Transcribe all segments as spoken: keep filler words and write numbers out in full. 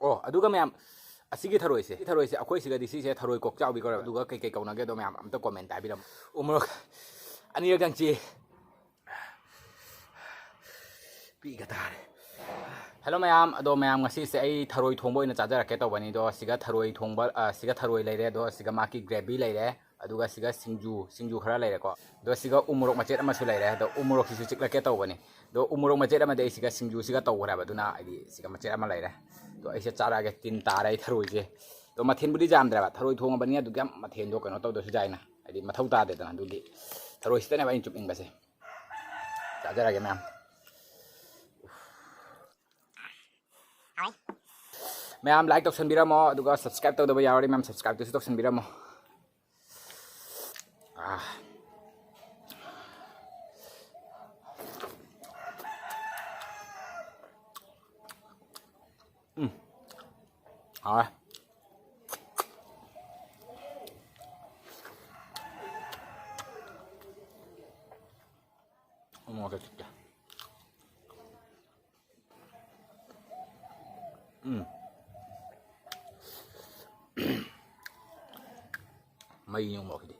ꯑꯣ, ꯑꯗꯨꯒ ꯃꯌꯥꯝ, ꯑꯁꯤꯒꯤ ꯊꯔꯣꯏꯁꯦ, ꯁꯤ ꯊꯔꯣꯏꯁꯦ ꯑꯩꯈꯣꯏ ꯁꯤꯒꯗꯤ ꯁꯤꯁꯦ ꯊꯔꯣꯏ ꯀꯣꯛꯆꯥꯎꯕꯤ ꯀꯧꯋꯦꯕ꯫ ꯑꯗꯨꯒ ꯀꯩ ꯀꯩ ꯀꯧꯅꯒꯦꯗꯣ ꯃꯌꯥꯝ ꯑꯝꯇ comment ꯍꯥꯏꯕꯤꯔꯝꯃꯣ꯫ ꯎ ꯃꯣꯔꯣꯛ ꯑꯅꯤꯔꯛꯇꯪ ꯆꯤ ꯄꯤꯒ ꯇꯥꯔꯦ꯫ Hello ꯃꯌꯥꯝ, ꯑꯗꯣ ꯃꯌꯥꯝ, ꯉꯁꯤꯁꯦ ꯑꯩ ꯊꯔꯣꯏ ꯊꯣꯡꯕ ꯑꯣꯏꯅ ꯆꯥꯖꯔꯛꯀꯦ ꯇꯧꯕꯅꯤ꯫ ꯑꯗꯣ ꯁꯤꯒ ꯊꯔꯣꯏ ꯊꯣꯡꯕ, ꯑ, ꯁꯤꯒ ꯊꯔꯣꯏ ꯂꯩꯔꯦ, ꯑꯗꯣ ꯁꯤꯒ ꯃꯥꯒꯤ gravy ꯂꯩꯔꯦ, ꯑꯗꯨꯒ ꯁꯤꯒ ꯁꯤꯡꯖꯨ, ꯁꯤꯡꯖꯨ ꯈꯔ ꯂꯩꯔꯦꯀꯣ꯫ ꯑꯗꯣ ꯁꯤꯒ ꯎ ꯃꯣꯔꯣꯛ ꯃꯆꯦꯠ ꯑꯃꯁꯨ ꯂꯩꯔꯦ꯫ ꯑꯗꯣ ꯎ ꯃꯣꯔꯣꯛꯁꯤꯁꯨ ꯆꯤꯛꯂꯛꯀꯦ ꯇꯧꯕꯅꯤ꯫ ꯑꯗꯣ ꯎ ꯃꯣꯔꯣꯛ ꯃꯆꯦꯠ ꯑꯃꯗꯤ ꯑꯩ ꯁꯤꯒ ꯁꯤꯡꯖꯨꯁꯤꯒ ꯇꯧꯈ꯭ꯔꯦꯕ, ꯑꯗꯨꯅ ꯍꯥꯏꯗꯤ ꯁꯤꯒ ꯃꯆꯦꯠ ꯑꯃ ꯂꯩꯔꯦ꯫ ꯑꯗꯣ ꯑꯩꯁꯦ ꯆꯥꯔꯛꯑꯒꯦ, ꯇꯤꯟ ꯇꯥꯔꯦ ꯑꯩ ꯊꯔꯣꯏꯁꯦ꯫ ꯑꯗꯣ ꯃꯊꯦꯜꯕꯨꯗꯤ ꯌꯥꯝꯗ꯭ꯔꯦꯕ, ꯊꯔꯣꯏ ꯊꯣꯡꯉꯕꯅꯤꯅ ꯑꯗꯨꯛ ꯌꯥꯝ ꯃꯊꯦꯜꯗꯣ ꯀꯩꯅꯣ ꯇꯧꯗ꯭ꯔꯁꯨ ꯌꯥꯏꯅ, ꯍꯥꯏꯗꯤ ꯃꯊꯧ ꯇꯥꯗꯦꯗꯅ꯫ ꯑꯗꯨꯒꯤ ꯊꯔꯣꯏꯁꯤꯗꯅꯦꯕ ꯑꯩꯅ ꯆꯨꯞꯅꯤꯡꯕꯁꯦ꯫ ꯆꯥꯖꯔꯒꯦ ꯃꯌꯥꯝ꯫ ꯃꯌꯥꯝ like ꯇꯧꯁꯟꯕꯤꯔꯝꯃꯣ, ꯑꯗꯨꯒ subscribe ꯇꯧꯗꯕ ꯌꯥꯎꯔꯗꯤ ꯃꯌꯥꯝ subscribeꯇꯨꯁꯨ ꯇꯧꯁꯟꯕꯤꯔꯝꯃꯣ꯫ ꯑꯥ꯫ ꯎꯝ꯫ ꯍꯥꯎꯔꯦ꯫ ꯎ ꯃꯣꯔꯣꯛꯁꯦ ꯆꯤꯛꯇꯦ꯫ ꯎꯝ꯫ ꯃꯩꯅꯤ ꯎ ꯃꯣꯔꯣꯛꯁꯤꯗꯤ꯫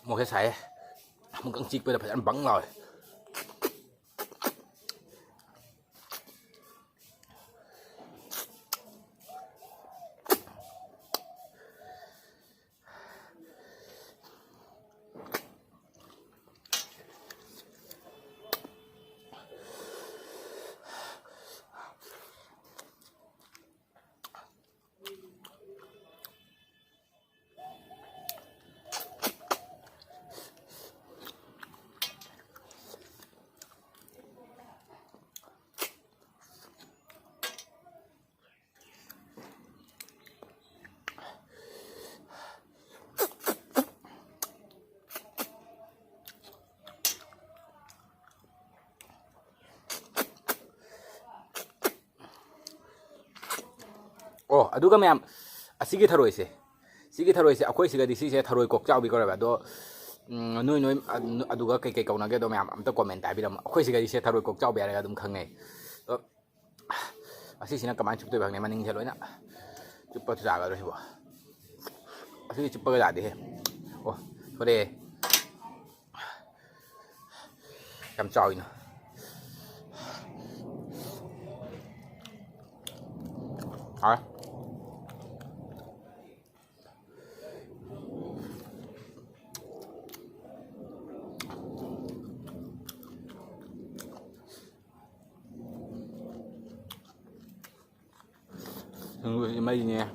ꯃꯣꯔꯣꯛꯁꯦ ꯁꯥꯏꯌꯦ꯫ ꯑꯃꯨꯛꯇꯪ ꯆꯤꯛꯄꯗ ꯐꯖꯅ ꯕꯪ ꯂꯥꯎꯋꯦ꯫ ꯑꯗꯨꯒ ꯃꯌꯥꯝ, ꯑꯁꯤꯒꯤ ꯊꯔꯣꯏꯁꯦ, ꯁꯤꯒꯤ ꯊꯔꯣꯏꯁꯦ, ꯑꯩꯈꯣꯏ ꯁꯤꯒꯗꯤ ꯁꯤꯁꯦ ꯊꯔꯣꯏ ꯀꯣꯛ ꯆꯥꯎꯕꯤ ꯀꯧꯋꯦꯕ꯫ ꯑꯗꯣ, ꯎꯝ, ꯅꯣꯏ, ꯅꯣꯏ, ꯑ-, ꯑꯗꯨꯒ ꯀꯩꯀꯩ ꯀꯧꯅꯒꯦꯗꯣ ꯃꯌꯥꯝ ꯑꯝꯇ comment ꯍꯥꯏꯕꯤꯔꯝꯃꯣ꯫ ꯑꯩꯈꯣꯏ ꯁꯤꯒꯗꯤ ꯁꯦ ꯊꯔꯣꯏ ꯀꯣꯛ ꯆꯥꯎꯕꯤ ꯍꯥꯏꯔꯒ ꯑꯗꯨꯝ ꯈꯪꯅꯩ꯫ ꯑꯗꯣ, ꯑꯁꯤꯁꯤꯅ ꯀꯃꯥꯏꯅ ꯆꯨꯞꯇꯣꯏꯕ ꯈꯪꯗꯦ, ꯃꯅꯤꯡꯁꯦ ꯂꯣꯏꯅ ꯆꯨꯞꯄ ꯌꯥꯒꯗ꯭ꯔꯣ ꯁꯤꯕꯣ? ꯑꯁꯤꯗꯤ ꯆꯨꯞꯄꯒ ꯌꯥꯗꯦꯍꯦ꯫ ꯑꯣ, ꯊꯣꯔꯛꯑꯦ꯫ ꯌꯥꯝ ꯆꯥꯎꯏꯅ꯫ ꯍꯥꯎꯔꯦ꯫ ꯃꯩꯅꯦ꯫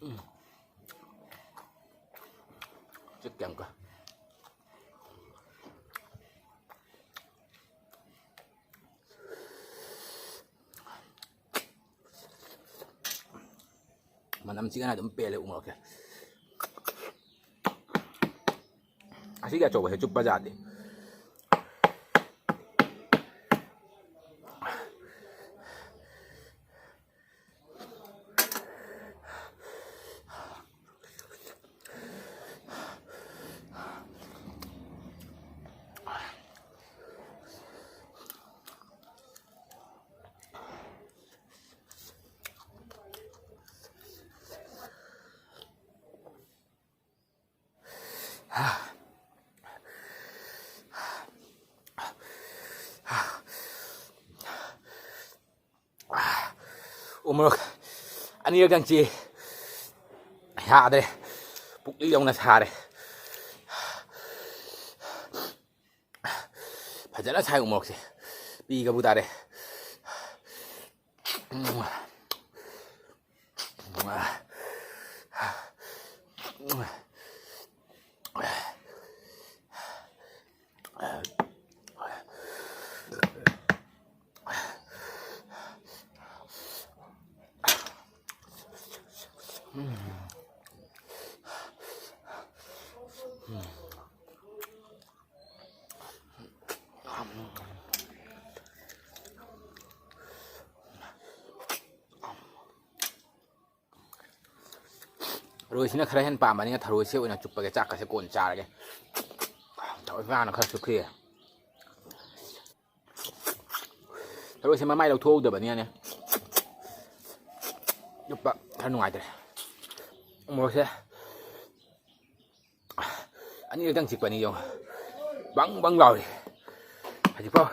ꯎꯝ꯫ ꯆꯤꯛ ꯌꯥꯝ ꯀ-, ꯃꯅꯝ ꯆꯤꯛꯑꯅ ꯑꯗꯨꯝ ꯄꯦꯜꯂꯦ ꯎ ꯃꯣꯔꯣꯛꯁꯦ꯫ ꯑꯁꯤꯒꯤ ꯑꯆꯧꯕꯁꯦ ꯆꯨꯞꯄ ꯌꯥꯗꯦ꯫ ꯃꯣꯔꯣꯛ ꯑꯅꯤꯔꯛꯇꯪ ꯆꯤ꯫ ꯌꯥꯗ꯭ꯔꯦ꯫ ꯄꯨꯛꯂꯤ ꯌꯧꯅ ꯁꯥꯔꯦ꯫ ꯐꯖꯅ ꯁꯥꯏ ꯎꯃꯣꯔꯣꯛꯁꯦ꯫ ꯄꯤꯒꯕꯨ ꯇꯥꯔꯦ꯫ ꯊꯔꯣꯏꯁꯤꯅ ꯈꯔ ꯍꯦꯟꯅ ꯄꯥꯝꯕꯅꯤꯅ ꯊꯔꯣꯏꯁꯦ ꯑꯣꯏꯅ ꯆꯨꯞꯄꯒꯦ, ꯆꯥꯛꯀꯁꯦ ꯀꯣꯟꯅ ꯆꯥꯔꯒꯦ꯫ ꯊꯔꯣꯏ ꯉꯥꯅ ꯈꯔ ꯆꯨꯞꯈꯤꯌꯦ꯫ ꯊꯔꯣꯏꯁꯦ ꯃꯃꯥꯏ ꯂꯧꯊꯣꯛꯍꯧꯗꯕꯅꯤꯅꯅꯦ, ꯆꯨꯞꯄ ꯈꯔ ꯅꯨꯡꯉꯥꯏꯇ꯭ꯔꯦ꯫ ꯃꯣꯔꯣꯛꯁꯦ ꯑꯅꯤꯔꯛꯇꯪ ꯆꯤꯛꯄꯅꯤ ꯌꯦꯡꯉꯣ, ꯕꯪ ꯕꯪ ꯂꯥꯎꯔꯤ꯫ ꯍꯧꯖꯤꯛꯐꯥꯎ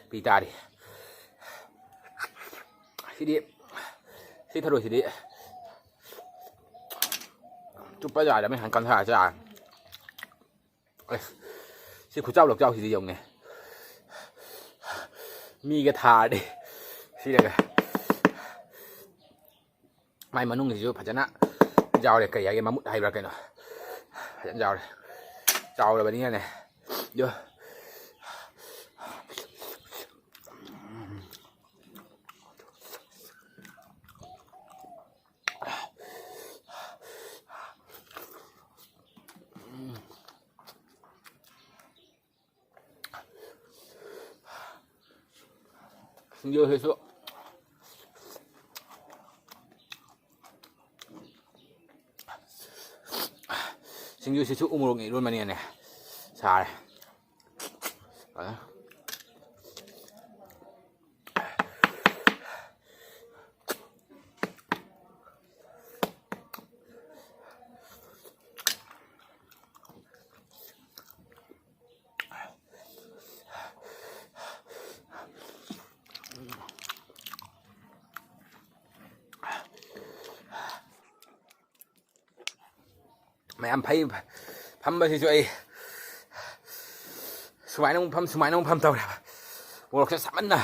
ꯄꯤ ꯇꯥꯔꯤ꯫ ꯁꯤꯗꯤ, ꯁꯤ ꯊꯔꯣꯏꯁꯤꯗꯤ ꯆꯨꯞꯄ ꯌꯥꯗꯕꯅꯤ, ꯍꯥꯟ ꯀꯟꯊꯔ ꯆꯥꯔꯅꯤ꯫ ꯑꯁ, ꯁꯤ ꯈꯨꯆꯥꯎ ꯂꯛꯆꯥꯎꯁꯤꯗꯤ ꯌꯦꯡꯉꯨꯅꯦ꯫ ꯃꯤꯒ ꯊꯥꯔꯗꯤ ꯁꯤꯔꯒ꯫ ꯃꯥꯏ ꯃꯅꯨꯡꯁꯤꯁꯨ ꯐꯖꯅ ꯌꯥꯎꯔꯦ꯫ ꯀꯩ ꯍꯥꯏꯒꯦ, ꯃꯃꯨꯠ ꯍꯥꯏꯕ꯭ꯔꯥ ꯀꯩꯅꯣ, ꯐꯖꯅ ꯌꯥꯎꯔꯦ꯫ ꯆꯥꯎꯔꯕꯅꯤꯅꯅꯦ꯫ ꯑꯗꯣ ꯁꯤꯡꯖꯨꯁꯤꯁꯨ, ꯁꯤꯡꯖꯨꯁꯤꯁꯨ ꯎꯃꯣꯔꯣꯛꯅ ꯏꯔꯣꯟꯕꯅꯤꯅꯅꯦ, ꯁꯥꯔꯦ꯫ ꯃꯌꯥꯝ ꯐꯩ꯫ ꯐꯝꯕꯁꯤꯁꯨ ꯑꯩ ꯁꯨꯃꯥꯏꯅ ꯑꯃꯨꯛ ꯐꯝ, ꯁꯨꯃꯥꯏꯅ ꯑꯃꯨꯛ ꯐꯝ ꯇꯧꯔꯦꯕ, ꯃꯣꯔꯣꯛꯁꯦ ꯁꯥꯃꯟꯅ꯫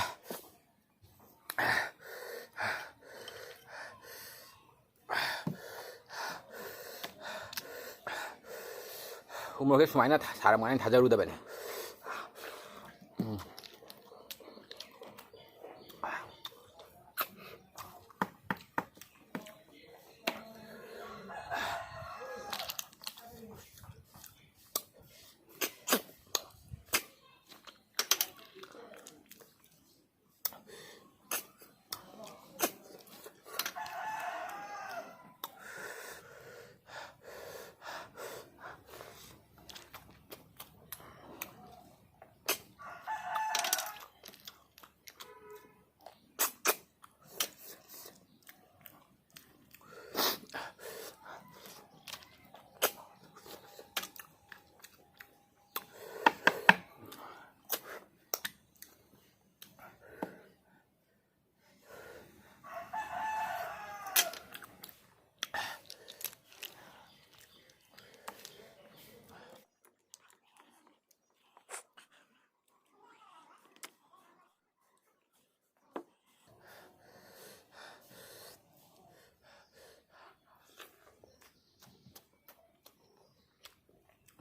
ꯎꯃꯣꯔꯣꯛꯁꯦ ꯁꯨꯃꯥꯏꯅ ꯊꯥ-, ꯁꯥꯔꯝꯒꯅꯤ ꯊꯥꯖꯔꯨꯗꯕꯅꯤ꯫ ꯎꯝ꯫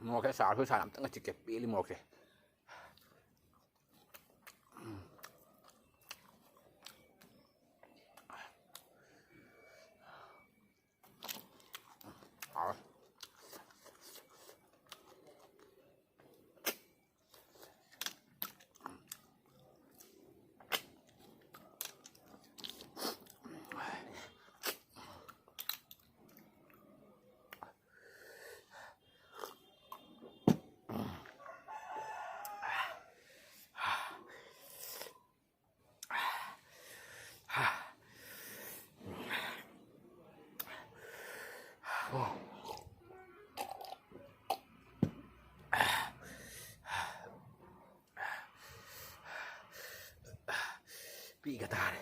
ꯃꯣꯔꯣꯛꯁꯦ ꯁꯥꯔꯁꯨ ꯁꯥꯅ ꯑꯝꯇꯪꯒ ꯆꯤꯛꯀꯦ, ꯄꯦꯜꯂꯤ ꯃꯣꯔꯣꯛꯁꯦ꯫ ꯍꯥꯎꯋꯦ꯫ ꯄꯤꯒ ꯇꯥꯔꯦ꯫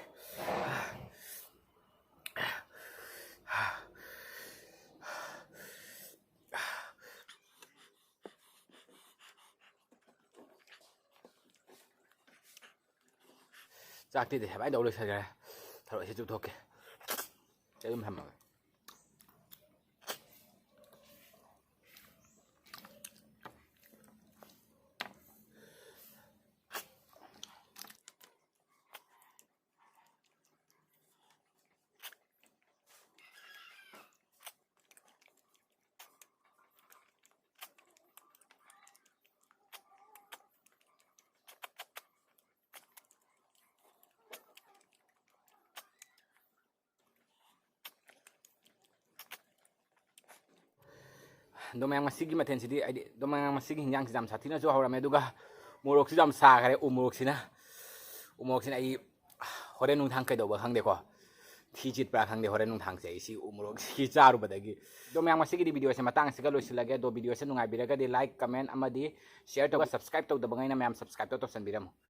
ꯆꯥꯛꯇꯤꯗꯤ ꯍꯦꯕꯥꯏꯗꯧ ꯂꯣꯏꯁꯤꯟꯈ꯭ꯔꯦ꯫ ꯊꯔꯣꯏꯁꯤ ꯆꯨꯞꯊꯣꯛꯀꯦ꯫ ꯆꯦ ꯑꯗꯨꯝ ꯊꯝꯃꯒꯦ꯫ ꯑꯗꯣ ꯃꯌꯥꯝ, ꯉꯁꯤꯒꯤ ꯃꯊꯦꯜꯁꯤꯗꯤ, ꯍꯥꯏꯗꯤ, ꯑꯗꯣ ꯃꯌꯥꯝ, ꯉꯁꯤꯒꯤ ꯍꯤꯟꯖꯥꯡꯁꯤ ꯌꯥꯝ ꯁꯥꯊꯤꯅꯁꯨ ꯍꯧꯔꯝꯃꯦ, ꯑꯗꯨꯒ ꯃꯣꯔꯣꯛꯁꯤꯁꯨ ꯌꯥꯝ ꯁꯥꯈꯔꯦ꯫ ꯎ ꯃꯣꯔꯣꯛꯁꯤꯅ, ꯎ ꯃꯣꯔꯣꯛꯁꯤꯅ ꯑꯩ ꯍꯣꯔꯦꯟ ꯅꯨꯡꯗꯥꯡ ꯀꯩꯗꯧꯕ ꯈꯪꯗꯦꯀꯣ, ꯊꯤ ꯆꯤꯠꯄ꯭ꯔꯥ ꯈꯪꯗꯦ꯫ ꯍꯣꯔꯦꯟ ꯅꯨꯡꯗꯥꯡꯁꯦ ꯑꯩ ꯁꯤ ꯎ ꯃꯣꯔꯣꯛꯁꯤ ꯆꯥꯔꯨꯕꯗꯒꯤ꯫ ꯑꯗꯣ ꯃꯌꯥꯝ, ꯉꯁꯤꯒꯤꯗꯤ ꯚꯤꯗꯤꯑꯣꯁꯦ ꯃꯇꯥꯡꯁꯤꯒ ꯂꯣꯏꯁꯤꯜꯂꯒꯦ꯫ ꯑꯗꯣ ꯚꯤꯗꯤꯑꯣꯁꯦ ꯅꯨꯡꯉꯥꯏꯕꯤꯔꯒꯗꯤ like, comment ꯑꯃꯗꯤ share ꯇꯧꯕ, subscribe ꯇꯧꯗꯕꯉꯩꯅ ꯃꯌꯥꯝ subscribe ꯇꯧ ꯇꯧꯁꯟꯕꯤꯔꯝꯃꯨ꯫